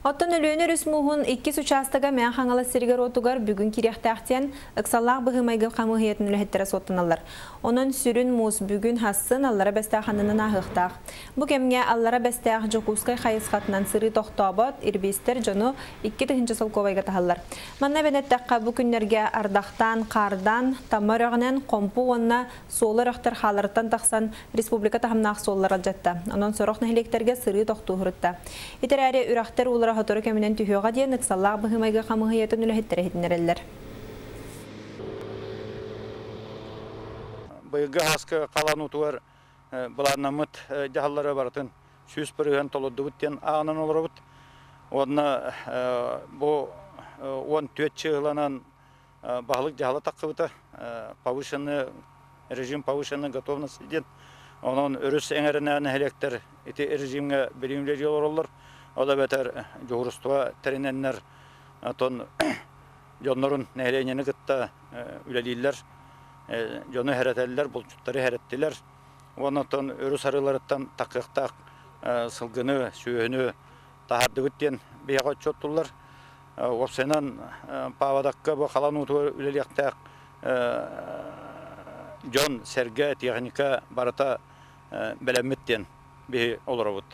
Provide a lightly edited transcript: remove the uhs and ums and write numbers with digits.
Оттон Өлүөнэ өрүс мууһун иккис учаастага Мэҥэ Хаҥалас сиригэр-уотугар бүгүн киириэхтээх диэн ыксаллаах быһыы-майгы хамыыһыйатын үлэһиттэрэ суоттаналлар. Онон сүрүн муус бүгүн хассын Аллара Бэстээх аннынан ааһыахтаах. Бу кэмҥэ Аллара Бэстээх Дьокуускай хайысхатынан сырыы тохтообот, ирбиистэр дьону 2000 солкуобайга таһаллар. Манна эбэн эттэххэ, бу күннэргэ ардахтаан, хаардаан, Тамма үрэҕинэн Хомпу уонна Суола үрэхтэр хааларыттан тахсан республика таһымнаах суоллар алдьатта. Онон сорох нэһилиэктэргэ сырыы тохтуу сырытта. Ити эрээри үрэхтэр уулара сотору кэминэн түһүөҕэ диэн ыксаллаах быһыы-майгы хамыыһыйатын үлэһиттэрэ иһитиннэрэллэр. Быйылгы ааскы халаан уутугар былааннаммыт дьаһаллары барытын 100% толордубут диэн ааҕынан олоробут. Уонна бу 14 чыһыланан баһылык дьаһала тахсыбыта повышенный режим повышенной готовности диэн. Онон өрүс эҥэринээн нэһилиэктэр ити режимҥэ билимлэри олороллор. Ол эбэтэр дьуһуурустуба тэринэннэр отон дьоннорун нэһилиэнньэни кытта үлэлииллэр, дьону хэрэтэллэр, булчуттары хэрэттилэр. Уонна оттон өрүс арыыларыттан такыахтаах сылгыны, сүөһүнү таһаардыбыт диэн биһиэхэ отчуоттуллар. Уопсайынан Паводокка бу халан уутугар үлэлиэхтээх дьон, сэргэ, техника барыта бэлэммит диэн биһи олоробут.